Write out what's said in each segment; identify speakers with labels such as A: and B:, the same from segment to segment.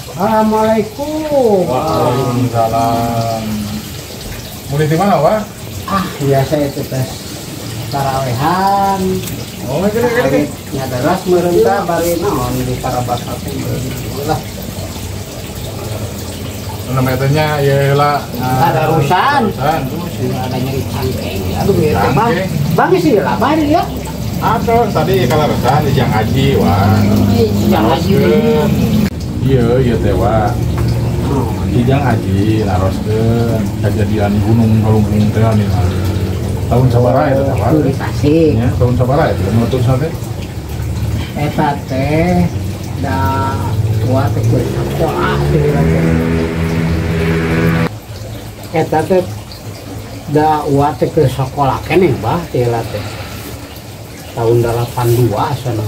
A: Assalamualaikum.
B: Waalaikumsalam. Mulai di mana, Pak?
A: Ah, biasa itu tes tarawehan.
B: Oh, gini.
A: Ngadaras meureun bari naon di Parabasa teh meureun lah.
B: Namanya ya lah.
A: Ada urusan. Ada nyari cangkeng. Aduh, gitu, Bang. Bang sih lah, bari ya.
B: Atau tadi kalau urusan di Jang Haji, wah.
A: Jang Haji.
B: Iya, iya teh, wah. Di Jang Haji naroskeun kejadian Gunung Galunggung teh nih. Tahun sabaraha eta teh, Pak?
A: Tasik.
B: Ya, tahun sabaraha eta menurut teh?
A: Eta teh da tua teh keur sakola teh. Eta teh da ua teh keur sakola keneh bah teh lah teh. Tahun 82 asana.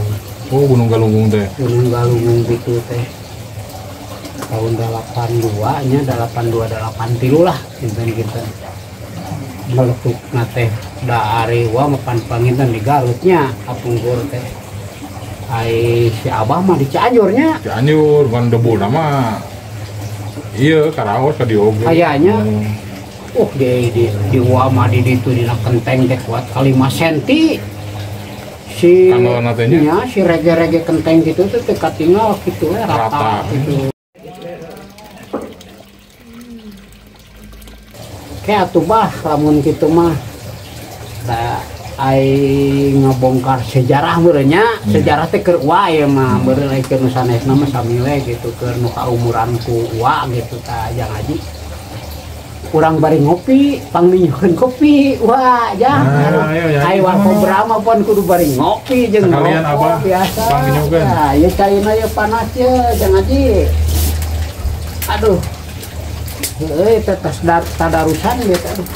B: Oh, Gunung Galunggung teh.
A: Gunung Galunggung gitu teh. Tahun 82 nya 82 83 lah kinten-kinten. Meletukna teh da ari wa mapan panginten di Garutnya kapungkur teh. Ai si Abah mah di Cianjurnya.
B: Cianjur kan debu nama. Iya, karaos ka dieu oge.
A: Kayaknya di wa mah di ditu dina kenteng teh kuat 5 senti. Si nya si rege-rege kenteng gitu teh teu katinggal kitu we rata gitu. Kayak atuh bah lamun kitu mah da ai ngebongkar sejarah meureun nya, sejarah teh keur wa ieu mah meureun ai keur nu sanesna mah sami we gitu keur nu kaumuran ku wa gitu tah Jang Haji. Urang bari ngopi, pangminyukeun kopi. Wah, jang. Ai warko Brahma pun kudu bari ngopi jeung rokok biasa. Nah, ieu caina ieu panas ye Jang Haji. Aduh. Heueuh teh tos tadarusan gitu aduh.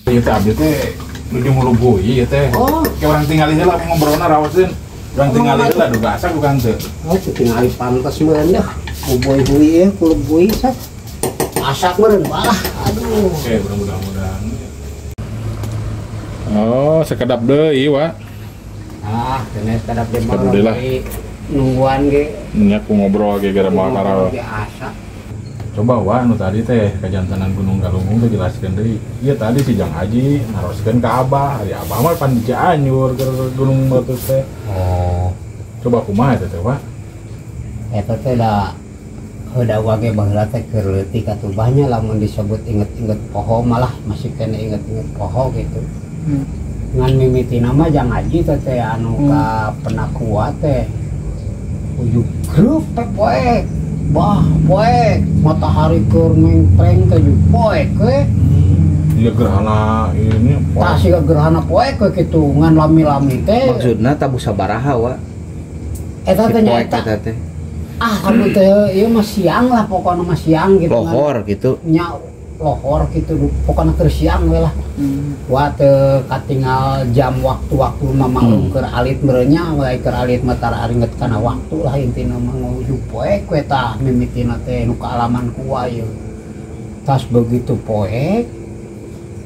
B: Ieu teh abdi teh nuju ngulubui ieu teh. Oh, kayak orang tinggal heula ngobrolna rawaseun. Urang tinggal heula duga asa bukan teu.
A: Oh, tinggal pantes meureun dah. Kuboy hui ya, kulubui sak. Masak meureun bah. Aduh.
B: Oke, mudah-mudahan. Oh, sekedap deui, Wak.
A: Ah, kene sekedap deui mah. Nungguan ge.
B: Nya ku ngobrol ge gara moal karaos.
A: Biasa.
B: Coba Wak nu tadi teh kajantanan Gunung Galunggung teh jelaskeun deui. Ieu tadi si Jang Haji naroskeun ka Abah, ari Abah mah pan di Cianjur keur Gunung Meletus teh.
A: Oh.
B: Coba kumaha eta teh, Wak?
A: Eta teh da heuda wage baheula teh keur leutik atuh banyak lamun disebut inget-inget poho malah masih kena inget-inget poho gitu. Ngan mimitina mah Jang Haji teh teh anu ka penakua teh ujug grup teh poek. Bah poek matahari keur mengpreng teh jeung poek we.
B: Iya gerhana ini poek.
A: Tah siga gerhana poek we kitu ngan lami-lami teh.
C: Maksudna tabuh sabaraha wa?
A: Eta teh nyaeta. Ah, kamu teh ieu mah siang lah pokokna mah siang gitu.
C: Lohor gitu.
A: Nya lohor gitu pokokna keur siang we lah. Wah teu katingal jam waktu-waktu mah maklum keur alit meureun nya we keur alit mah tara aringet kana waktu lah intina mah ngujug poek we tah mimitina teh nu kaalaman ku ieu. Tas begitu poek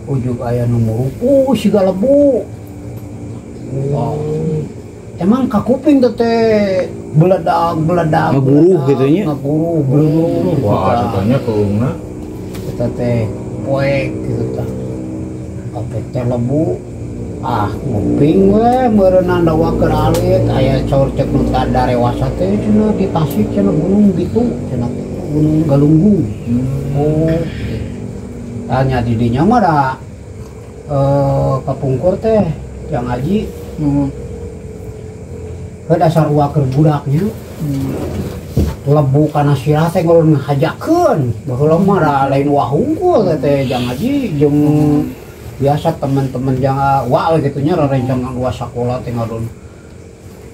A: ujug aya nu murupu siga lebu. Wow. Emang kakuping teh beledag-beledag
C: ngaguruh gitu nya.
A: Ngaguruh, beleduh.
B: Wah, sukanya keungna.
A: Eta teh poek gitu tah. Kapek teh lebu. Ah, nguping we meureunna dawa keur alit aya caur cek nu darewasa teh cenah di Tasik cenah gunung gitu, cenah Gunung Galunggung. Oh. Tanya di dinya mah da kapungkur teh Jang Haji. Ke dasar uak keur budaknya. Lebu kana sirah teh ngulun ngahajakeun. Baheula mah da lain wah hungkul teh Jang Haji jeung biasa teman-teman jang wa gitu nya rerencangan dua sakola teh ngalun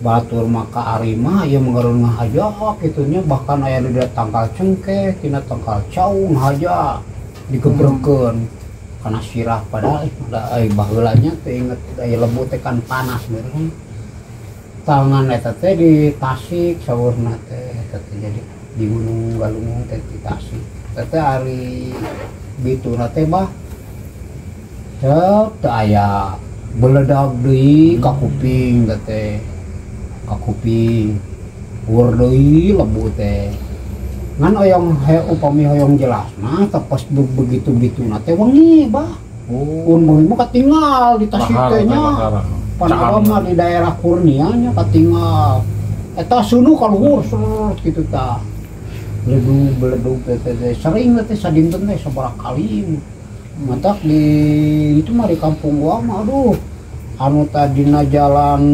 A: batur maka ari mah ieu ngalun ngahajak kitu nya bahkan aya di tangkal cengkeh tina tangkal cau ngahaja digebrekeun kana sirah padahal da baheula nya teh inget aya lebu teh kan panas meureun. Tangan eta teh di Tasik saurna teh eta teh jadi di Gunung Galunggung teh di Tasik. Eta teh ari bituna teh bah cep teu aya beledag deui ka kuping teh teh. Ka kuping uur deui lebu teh. Ngan oyong he upami hoyong jelas mah teh pas begitu bituna teh wengi bah.
B: Oh.
A: Un wengi mah katinggal di Tasik
B: Lahar,
A: teh nya.
B: lahar.
A: Pan abah mah di daerah Kurnia nya katinggal. Eta sunu ka luhur seret kitu tah. Beledug beledug teh teh sering teh sadinten teh sabaraha kali. Matak di itu mah di kampung gua mah aduh. Anu tadina jalan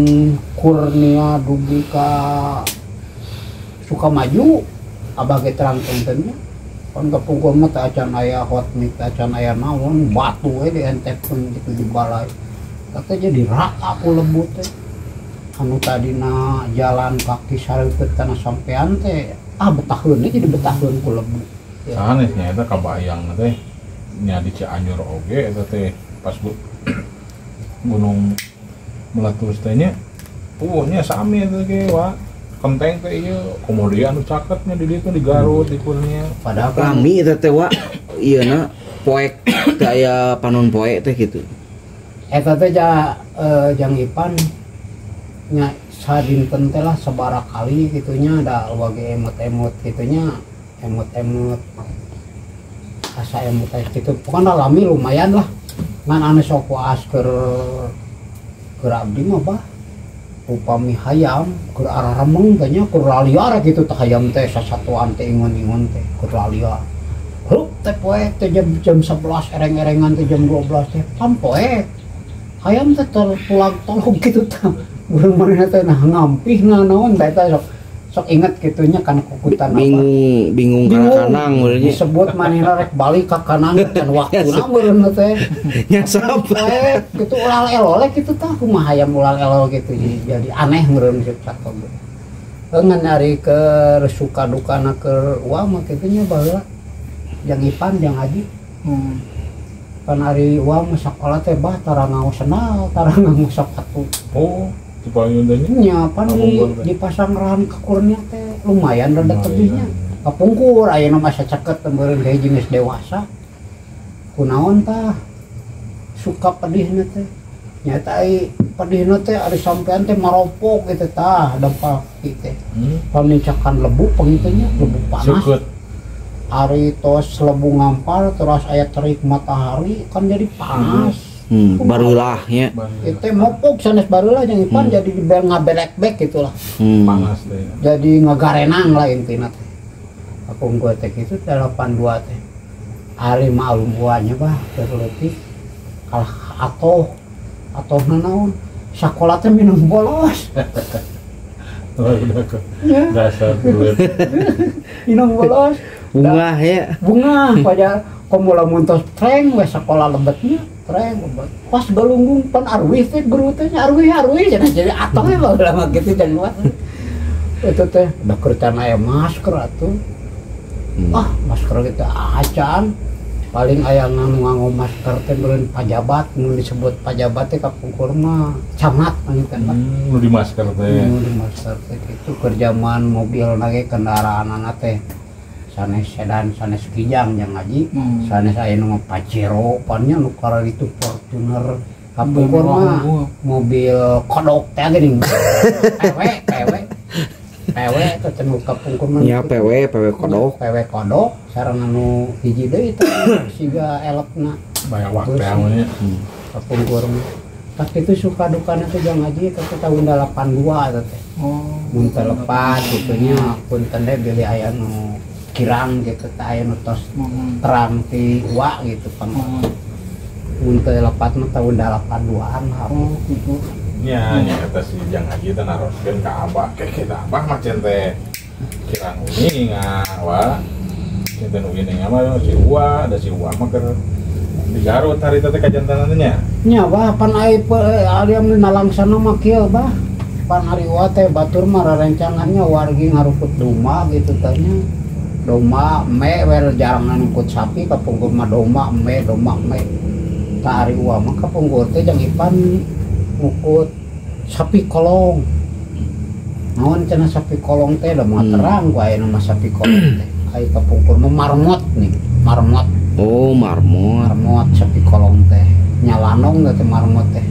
A: Kurnia dugi ka Sukamaju abah ge terang tenten nya. Pan kampung gua mah teh acan aya hotmix, acan aya naon, batu we dientepkeun gitu di balai. Teh jadi rata ku lembut teh. Anu tadina jalan kaki sareukeut kana sampean teh, ah betaheun jadi betaheun ku lembut. Ya.
B: Sanes nya eta kabayang teh nya di Cianjur oge eta teh pas gunung meletus teh nya. Nya sami eta ge wa. Kenteng teh ieu komodean anu caket nya di ditu di Garut di Kurnia.
A: Padahal kan
C: lami eta teh wa ieu na poek teh aya panon poek teh kitu.
A: Eta teh jang Ipan nya sadinten teh lah sabaraha kali gitunya da wage emot-emot gitunya emot-emot asa emot teh gitu pokona lami lumayan lah ngan anu sok waas keur abdi mah bah upami hayam keur araremeng teh nya keur laliar gitu teh hayam teh sasatuan teh ingon-ingon teh keur laliar hup teh poek teh jam 11 ereng-erengan teh jam 12 teh pan poek hayam teh terpulang tolong gitu teh burung manehna teh nah ngampih nah naon teh eta sok inget gitunya kan kukutan apa
C: bingung kana kanang meureun nya
A: disebut manehna rek balik ka kanang can waktuna meureun teh
C: nyasap
A: gitu ulah elole kitu tah kumaha hayam ulah elol gitu jadi aneh meureun cek cakep ngan ari keur suka dukana keur uang mah kitu nya baheula jang Ipan jang Haji. Pan ari uang mah sakola teh bah tara nganggo sendal tara nganggo sepatu.
B: Oh, di payun teh
A: nya pan di Pasanggrahan ka Kurnia teh lumayan rada tebihnya. Kapungkur ayeuna mah sacaket meureun hiji geus dewasa. Kunaon tah suka pedihna teh. Nyata ai pedihna teh ari sampean teh maropok gitu tah dampak teh. Panincakan lebu pangitu nya lebu panas.
B: Seukeut.
A: Ari tos lebu ngampar terus aya terik matahari kan jadi panas.
C: Barulah nya.
A: Itu mopok sanes barulah jeung Ipan jadi ngabelek-bek gitulah.
B: Panas teh.
A: Jadi ngagarenang lah intina teh. Kapungkur teh kitu 82 teh. Ari malum buahnya bah keur leutik kalah atoh naon sakola teh minum bolos.
B: Ya. Dasar duit.
A: Minum bolos.
C: Bunga ya.
A: Bunga pada komo lamun tos treng we sakola lebetnya treng lebet. Pas galunggung pan arwih teh guru teh arwih cenah jadi atoh we baheula mah kitu dan luas. Itu teh da keur can aya masker atuh. Ah, masker kita acan paling aya nganggo masker teh meureun pajabat mun disebut pajabat teh kapungkur mah camat pangitan mah.
B: Nu di masker teh.
A: Nu di masker teh kitu keur jaman mobil ge kendaraanana teh sanes sedan sanes kijang jang haji sanes aya nu Pajero pan nya nu kararitu Fortuner kapungkur mah mobil kodok teh geuning. PW PW teh cenah kapungkur mah
C: nya PW kodok
A: PW kodok sareng anu hiji deui teh siga elokna
B: banyak waktu nya
A: kapungkur mah. Tapi itu suka dukana teh jang haji teh tahun 82 eta teh.
D: Oh,
A: mun teu lepat kitu nya punten teh bilih aya nu kirang gitu teh aya nu tos terang ti wa gitu pan. Mun teu lepat mah tahun 82-an lah.
D: Oh, gitu.
B: Nya nya eta si jang haji teh naroskeun ka abah ke kita abah mah cen teh kirang uninga wa. Cen uninga mah si Uwa, da si Uwa mah keur di Garut harita teh kajantanan teh nya.
A: Nya bah pan ai ari nalangsana mah kieu bah. Pan ari Uwa teh batur mah rarencangannya wargi ngarukut domba gitu teh nya. Domba me we jarang nangkut sapi kapungkur mah domba me domba me. Tah ari Uwa mah kapungkur teh jang Ipan ngukut sapi kolong. Naon cenah sapi kolong teh, da moal terang ku aya nama sapi kolong teh. Ai kapungkur mah marmot nih, marmot.
C: Oh, marmot.
A: Marmot sapi kolong teh. Nya lanong teh marmot teh.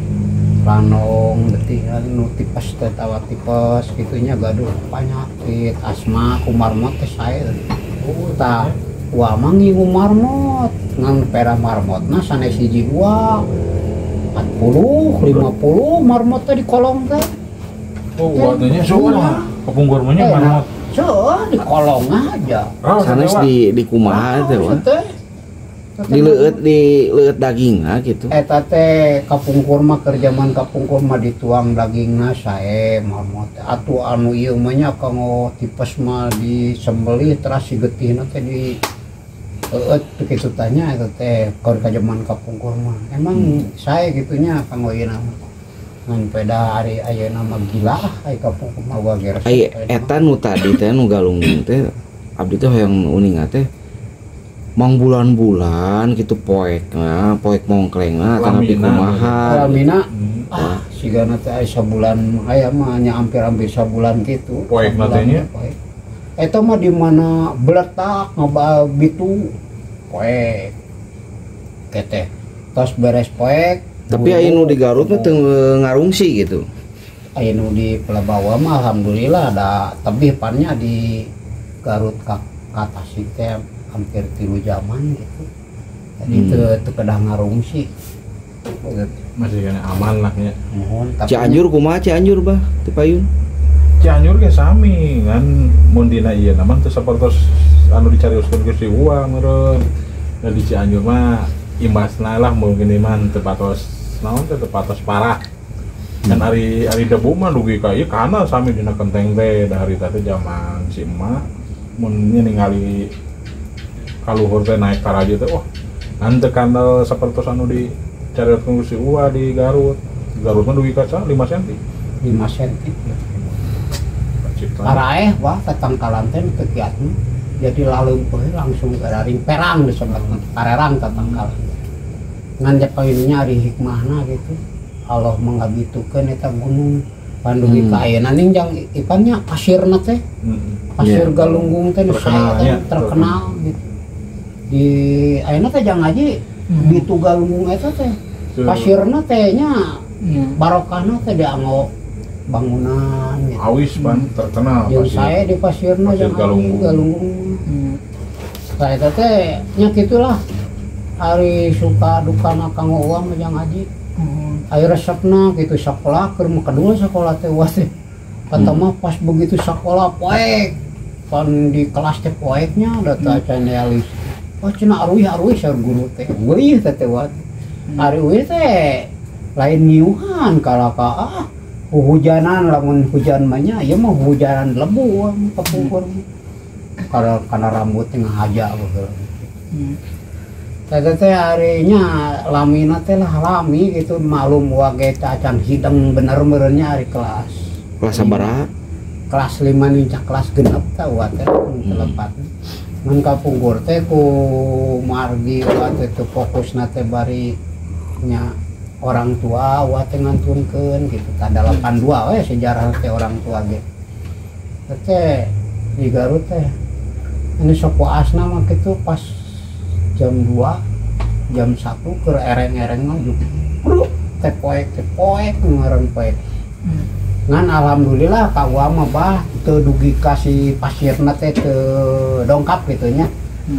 A: Lanong getih nu tipes teh tawa tipes kitu nya, gaduh penyakit asma ku marmot teh sae. Oh, tah wah mah ngingu marmot, ngan pera marmotna sanes hiji dua. 40, 50 marmot teh di kolong teh.
B: Oh, watanya seueur. Kapungkur mah nya marmot.
A: Seueur di kolong aja.
C: Sanes di kumaha teh, Wak? Di leueut dagingna gitu.
A: Eta teh kapungkur mah, keur jaman kapungkur mah dituang dagingna sae marmot teh. Atuh anu ieu mah nya kanggo tipes mah disembelih, teras si getihna teh di eueut kitu tanya eta teh keur ka jaman kapungkur mah. Emang sae kitu nya kanggo ieu mah. Ngan peda ari ayeuna mah gila ai kapungkur mah wa ge resep.
C: Ai eta nu tadi teh nu Galunggung teh, abdi teh hoyong uninga teh mang bulan-bulan gitu poekna, poek mongklengna atanapi kumaha.
A: Lamina ah sigana teh aya sabulan aya mah nya, hampir-hampir sabulan kitu.
B: Poekna teh nya?
A: Poek. Eta mah di mana beletak ngaba bitu poek. Keteh. Tos beres poek.
C: Tapi aya nu di Garut mah teu ngarungsi gitu.
A: Aya nu di Pelabawa mah alhamdulillah ada tebih pannya di Garut ka Tasik teh hampir 3 jaman gitu. Jadi teu kedah ngarungsi.
B: Masih kena aman lah nya.
A: Mohon, tapi
C: Cianjur kumaha Cianjur, Bah? Ti payun.
B: Cianjur ge sami kan, mun dina ieu mah teu sapertos anu dicarioskeun ku si Uwa meureun. Da di Cianjur mah imbasna lah mungkin mah teu patos naon teh, teu patos parah. Kan ari ari debu mah dugi ka ieu kana sami dina kenteng teh, da harita teh zaman si emak mun ningali kaluhur teh naik taraje teh, wah ngan teu kandel sapertos anu dicarioskeun ku si Uwa di Garut. Di Garut mah dugi ka 5 cm.
A: 5 cm.
B: Cipta.
A: Paraeh wah tatangkalan teh teu kiat mah. Jadi laleumpeuh langsung gararing perang disebut parerang tatangkalan. Ngan nya ari hikmahna gitu. Allah mangabitukeun eta gunung pandugi ka ayeuna ning jang ipannya pasirna teh. Pasir Galunggung teh nu
B: Terkenal
A: sae teh
B: nya.
A: Terkenal gitu. Di ayeuna teh jang ngaji bitu Galunggung eta teh. Pasirna teh nya barokahna teh dianggo bangunan gitu.
B: Awis pan terkenal
A: Jeung
B: pasir.
A: sae di pasirna
B: Pasir
A: jang ngaji
B: Galunggung.
A: Galunggung. Saya teh nya kitulah. Ari suka dukana kanggo uang mah jang ngaji. Ari resepna gitu sakola keur mah kedua sakola teh wah teh. Kata mah pas begitu sakola poek. Pan di kelas teh poeknya da teh acan realis. Wah cenah aruih-aruih saur guru teh. Weuih teh teh wah. Ari uih teh lain ngiuhan kalaka ah hujanan, lamun hujan mah nya ieu mah hujanan lebu kapungkur. Karena kana rambut teh ngahaja gitu. Teh teh harinya lamina teh lah lami gitu, malum wage acan hideng bener meureunnya ari kelas.
C: Kelas sabaraha?
A: Kelas 5 nincak kelas 6 tah wa teh telepat. Ngan kapungkur teh ku margi wa teh teu fokusna teh bari nya orang tua wa teh ngantunkeun gitu tah 82 we sejarah teh orang tua ge. Teh di Garut teh ini sok waasna mah kitu pas jam 2 jam 1 keur ereng-ereng mah juk teh poek teh poek ngaran poek. Ngan alhamdulillah ka uwa mah bah teu dugi ka si pasirna teh teu dongkap kitu nya.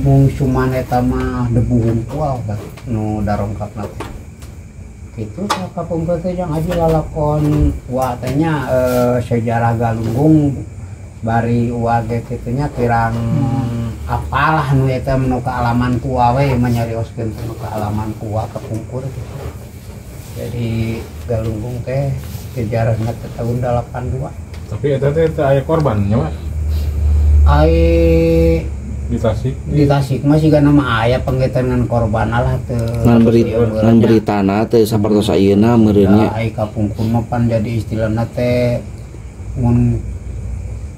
A: Mung cuman eta mah debu hungkul nu darongkapna teh. Kitu tah kapungkur teh jang haji lalakon uwa teh nya, sejarah Galunggung bari uwa ge kitu nya kirang apalah nu eta nu kaalaman ku uwa we manyarioskeun nu kaalaman ku uwa kapungkur gitu. Jadi Galunggung teh sejarahna teh tahun 82.
B: Tapi eta teh teu aya korban nya, Pak?
A: Ai
B: di Tasik.
A: Di Tasik mah sigana mah aya panggitan ngan korban lah teu.
C: Ngan ngan beritana teh sapertos ayeuna meureun nya.
A: Ai kapungkur mah pan jadi istilahna teh mun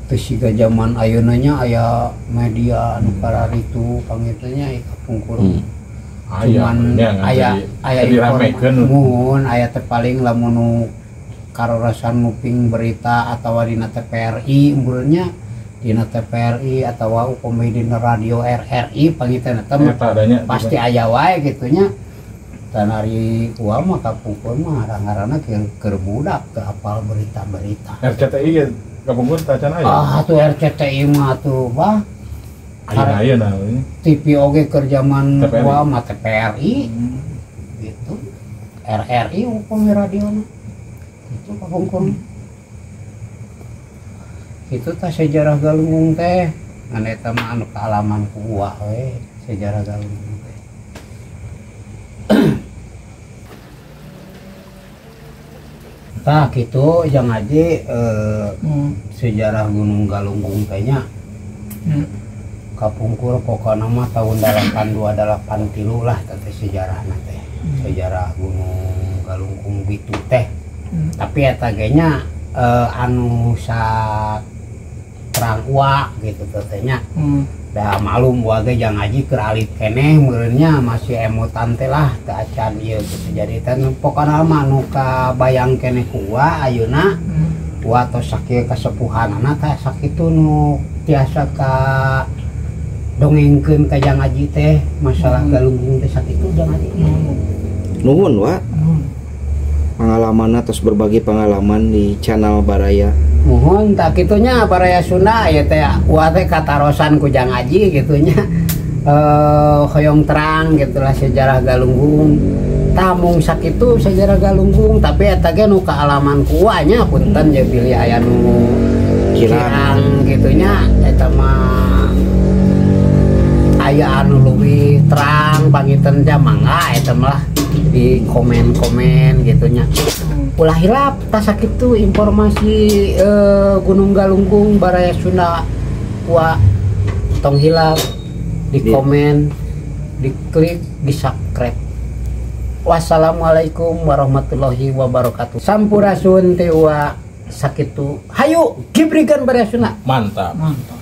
A: teu siga jaman ayeuna nya aya media anu kararitu pangitanya ai kapungkur.
B: Aya
A: Cuman
B: nya ngan
A: aya
B: jadi
A: aya
B: diramekeun.
A: Muhun aya teh paling lamun nu karorasan nguping berita atawa dina TVRI umurnya dina TVRI atawa upami dina radio RRI pangitan eta mah pasti aya wae kitu nya. Tanari uang mah kapungkur mah ngaranna keur budak teu hafal berita-berita.
B: RCTI ge kapungkur tacan aya.
A: Ah tuh RCTI mah tuh bah.
B: Ayeuna
A: TV oge keur zaman uang mah TVRI. Gitu. RRI upami radiona. Itu kapungkur. Itu tah sejarah Galunggung teh. Ngan eta mah anu kaalaman ku uwa we sejarah Galunggung teh. Tah kitu jang aji sejarah Gunung Galunggung teh nya. Kapungkur pokona mah tahun 8283 lah teh sejarahna teh. Sejarah Gunung Galunggung bitu teh. Tapi eta ge nya anu sa terang uak gitu teh nya. Da malum wa ge jang aji keur alit keneh meureunnya masih emutan teh lah teu acan ieu gitu. Jadi teh pokona mah nu kabayang keneh ku uwa ayeuna uwa tos sakieu kasepuhanana teh sakitu nu tiasa ka dongengkeun ka jang aji teh masalah Galunggung teh sakitu jang aji.
C: Nuhun wa. Pengalamanna tos berbagi pengalaman di channel Baraya.
A: Mohon tak kitunya Baraya Sunda ya teh uwa teh katarosan ku jang aji gitunya hoyong terang gitulah sejarah Galunggung. Tamung sakitu sejarah Galunggung tapi eta ge nu kaalaman ku uwa nya punten je bilih aya nu kirang gitunya eta mah aya anu leuwih terang pangiten teh mangga eta mah di komen-komen gitunya. Ulah hilap tas sakitu informasi Gunung Galunggung Baraya Sunda wa tong hilap di komen, diklik, di subscribe. Wassalamualaikum warahmatullahi wabarakatuh. Sampurasun teh wa sakitu. Hayu gibrigan Baraya Sunda.
B: Mantap. Mantap.